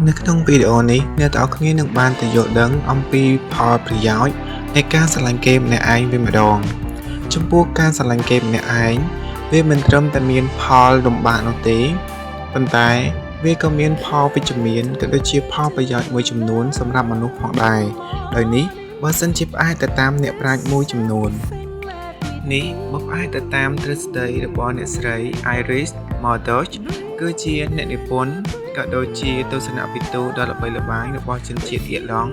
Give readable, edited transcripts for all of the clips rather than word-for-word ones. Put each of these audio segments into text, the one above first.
នៅក្នុងវីដេអូនេះអ្នកទាំងអស់គ្នានឹងបានទៅយល់ដឹងអំពីផលប្រយោជន៍នៃការស្រឡាញ់គេម្នាក់ឯងវិញម្ដងចំពោះការស្រឡាញ់គេម្នាក់ឯងវាមិនត្រឹមតែមានផលលំបាកនោះទេប៉ុន្តែវាក៏មានផលវិជ្ជមានក៏ដូចជាផលប្រយោជន៍មួយចំនួនសម្រាប់មនុស្សផងដែរដោយនេះបើសិនជាផ្អែកទៅតាមអ្នកប្រាជ្ញមួយចំនួននេះបើផ្អែកទៅតាមទ្រឹស្ដីរបស់អ្នកស្រី Iris Murdoch គឺជាអ្នកនិពន្ធក៏ដូចជាទស្សនវិទូដ៏ល្បីល្បាញរបស់ជនជាតិអៀរឡង់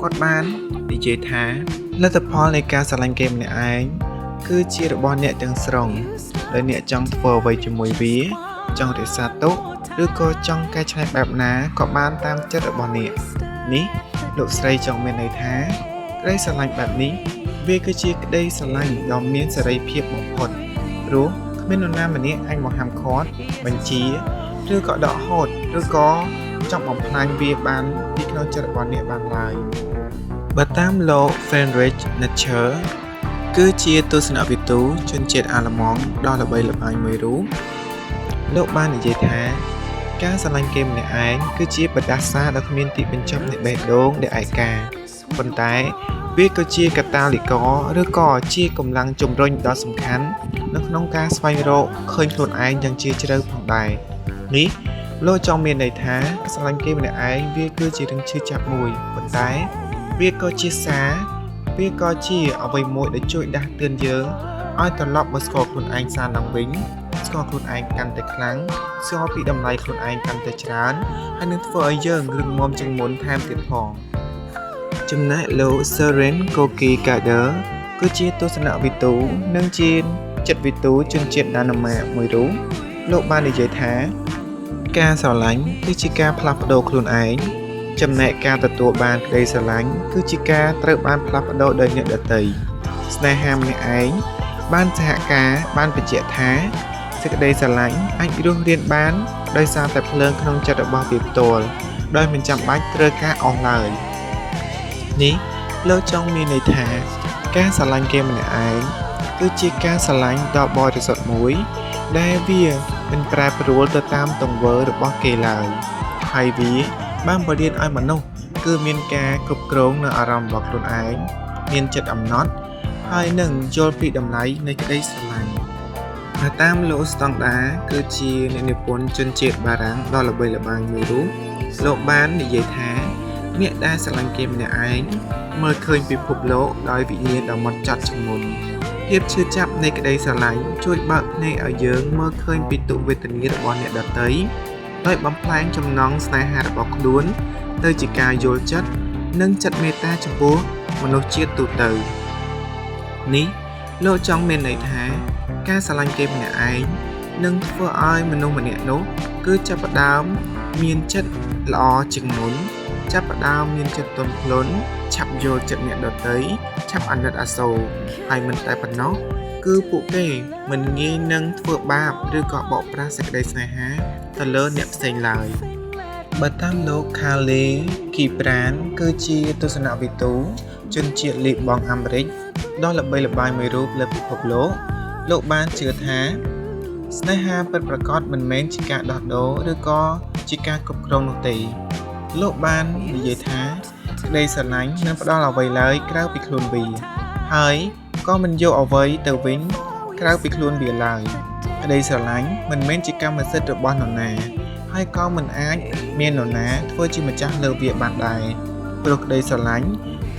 គាត់បាននិយាយថាលទ្ធផលនៃការស្រឡាញ់គេម្នាក់ឯងគឺជារបស់អ្នកទាំងស្រុងដោយអ្នកចង់ធ្វើអ្វីជាមួយវា ចង់រក្សាទុកឬក៏ចង់កែច្នៃបែបណាក៏បានតាមចិត្តរបស់អ្នកនេះលោកស្រីចង់មានន័យថាក្តីស្រឡាញ់បែបនេះវាគឺជាក្តីស្រឡាញ់ដ៏មានសេរីភាពបំផុតព្រោះគ្មាននរណាម្នាក់អាចមកហាមឃាត់បញ្ជាឬក៏ដកហូតឬក៏ចង់បំផ្លាញវាបានពីក្នុងចិត្តរបស់អ្នកបានឡើយបើតាមលោក Friedrich Nietzsche គឺជាទស្សនវិទូជនជាតិអាល្លឺម៉ង់ដ៏ល្បីល្បាញមួយរូបលោកបាននិយាយថាការស្រឡាញ់គេម្នាក់ឯងគឺជាបដាសាដ៏គ្មានទីបញ្ចប់នៃបេះដូងដែលឯកាប៉ុន្តែវាក៏ជាកាតាលីករឬក៏ជាកម្លាំងជំរុញដ៏សំខាន់នៅក្នុងការស្វែងរកឃើញខ្លួនឯងយ៉ាងជ្រាលជ្រៅផងដែរនេះលោកចង់មានន័យថាស្រឡាញ់គេម្នាក់ឯងវាគឺជារឿងឈឺចាប់មួយប៉ុន្តែវាក៏ជាសារវាក៏ជាអ្វីមួយដែលជួយដាស់តឿនយើងឲ្យត្រឡប់មកស្គាល់ខ្លួនឯងសារឡើងវិញស្គាល់ខ្លួនឯងកាន់តែខ្លាំងស្គាល់ពីតម្លៃខ្លួនឯងកាន់តែច្រើនហើយនឹងធ្វើឲ្យយើងរឹងមាំជាងមុនថែមទៀតផងចំណែកលោក Søren Kierkegaard គឺជាទស្សនវិទូនិងជាចិត្តវិទូជនជាតិដាណឺម៉ាកមួយរូបលោកបាននិយាយថាការស្រឡាញ់គឺជាការផ្លាស់ប្ដូរខ្លួនឯងចំណែកការទទួលបានក្តីស្រឡាញ់គឺជាការត្រូវបានផ្លាស់ប្ដូរដោយអ្នកដទៃស្នេហាម្នាក់ឯងបានសហការបានបញ្ជាក់ថាសេចក្តីស្រឡាញ់អាចរស់រានបានដោយសារតែភ្លើងក្នុងចិត្តរបស់វាផ្ទាល់ដោយមិនចាំបាច់ត្រូវការអស់ឡើយនេះលោកចង់មានន័យថាការស្រឡាញ់គេម្នាក់ឯងគឺជាការស្រឡាញ់ដ៏បរិសុទ្ធមួយដែលវាមិនប្រែប្រួលទៅតាមទង្វើរបស់គេឡើយហើយវាបានបង្រៀនឲ្យមនុស្សគឺមានការគ្រប់គ្រងនៅអារម្មណ៍របស់ខ្លួនឯងមានចិត្តអំណត់ហើយនឹងយល់ពីតម្លៃនៃក្តីស្រឡាញ់បើតាមលោកស្តង់ដាគឺជាអ្នកនិពន្ធជនជាតិបារាំងដ៏ល្បីល្បាញមួយរូបលោកបាននិយាយថាអ្នកដែលស្រឡាញ់គេម្នាក់ឯងមើលឃើញពិភពលោកដោយវិញ្ញាណដ៏ម៉ត់ចត់ជាងមុនភាពឈឺចាប់នៃក្តីស្រឡាញ់ជួយបើកភ្នែកឲ្យយើងមើលឃើញពីទុក្ខវេទនារបស់អ្នកដទៃដោយបំផ្លែងចំណងស្នេហារបស់ខ្លួនទៅជាការយល់ចិត្តនិងចិត្តមេត្តាចំពោះមនុស្សជាតិទូទៅនេះលោកចង់មានន័យថាការស្រឡាញ់គេម្នាក់ឯងនឹងធ្វើឲ្យមនុស្សម្នាក់នោះគឺចាប់ផ្ដើមមានចិត្តល្អជាងមុនចាប់ផ្ដើមមានចិត្តទន់ភ្លន់ឆាប់យល់ចិត្តអ្នកដទៃឆាប់អាណិតអាសូរហើយមិនតែប៉ុណ្ណោះគឺពួកគេមិនងាយនឹងធ្វើបាបឬក៏បោកប្រាស់សេចក្តីស្នេហាទៅលើអ្នកផ្សេងឡើយបើតាមលោកខាលីគីប្រានគឺជាទស្សនវិទូជនជាតិលីបង់អាមេរិកដ៏ល្បីល្បាញមួយរូបលើពិភពលោកលោកបានជឿថាស្នេហាពិតប្រាកដមិនមែនជាការដោះដូរឬក៏ជាការគ្រប់គ្រងនោះទេលោកបាននិយាយថាក្តីស្រឡាញ់មិនផ្ដល់អ្វីឡើយក្រៅពីខ្លួនវាហើយក៏មិនយកអ្វីទៅវិញក្រៅពីខ្លួនវាឡើយក្តីស្រឡាញ់មិនមែនជាកម្មសិទ្ធិរបស់នរណាហើយក៏មិនអាចមាននរណាធ្វើជាម្ចាស់លើវាបានដែរព្រោះក្តីស្រឡាញ់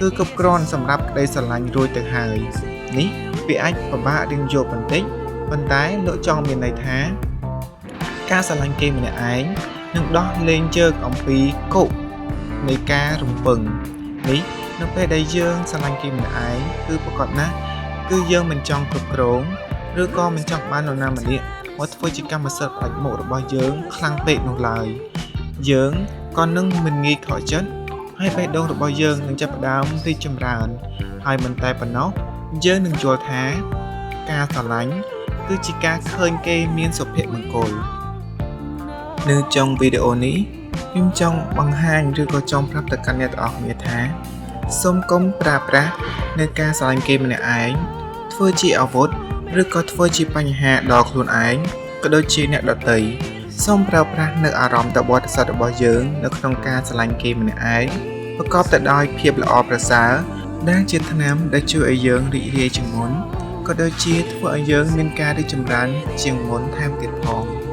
គឺគ្រប់គ្រាន់សម្រាប់ក្តីស្រឡាញ់រួចទៅហើយនេះវាអាចពិបាករៀងយកបន្តិចប៉ុន្តែលោកចង់មានន័យថាការស្រឡាញ់គេម្នាក់ឯងនឹងដោះលែងយើងអំពីគុកនៃការរំពឹងនេះនៅពេលដែលយើងស្រឡាញ់គេម្នាក់ឯងគឺប្រាកដណាស់គឺយើងមិនចង់គ្រប់គ្រងឬក៏មិនចង់បាននរណាម្នាក់មកធ្វើជាកម្មសិទ្ធិផ្ដាច់មុខរបស់យើងខ្លាំងពេកនោះឡើយយើងក៏នឹងមិនងាយខកចិត្តហើយបេះដូងរបស់យើងនឹងចាប់ផ្ដើមរីកចម្រើនហើយមិនតែប៉ុណ្ណោះយើងនឹងយល់ថាការស្រឡាញ់គឺជាការឃើញគេមានសុភមង្គលនៅចុងវីដេអូនេះខ្ញុំចង់បង្ហាញឬក៏ចង់ប្រាប់ទៅកាន់អ្នកទាំងអស់គ្នាថាសូមកុំប្រើប្រាស់នៅការស្រឡាញ់គេម្នាក់ឯងធ្វើជាអាវុធឬក៏ធ្វើជាបញ្ហាដល់ខ្លួនឯងក៏ដូចជាអ្នកដទៃ សូមប្រើប្រាស់នៅអារម្មណ៍ដ៏បរិសុទ្ធរបស់យើងនៅក្នុងការស្រឡាញ់គេម្នាក់ឯងប្រកបទៅដោយភាពល្អប្រសើរដែលជាថ្នាំដែលជួយឲ្យយើងរីករាយជាងមុនក៏ដូចជាធ្វើឲ្យយើងមានការរីកចម្រើនជាងមុនថែមទៀតផង។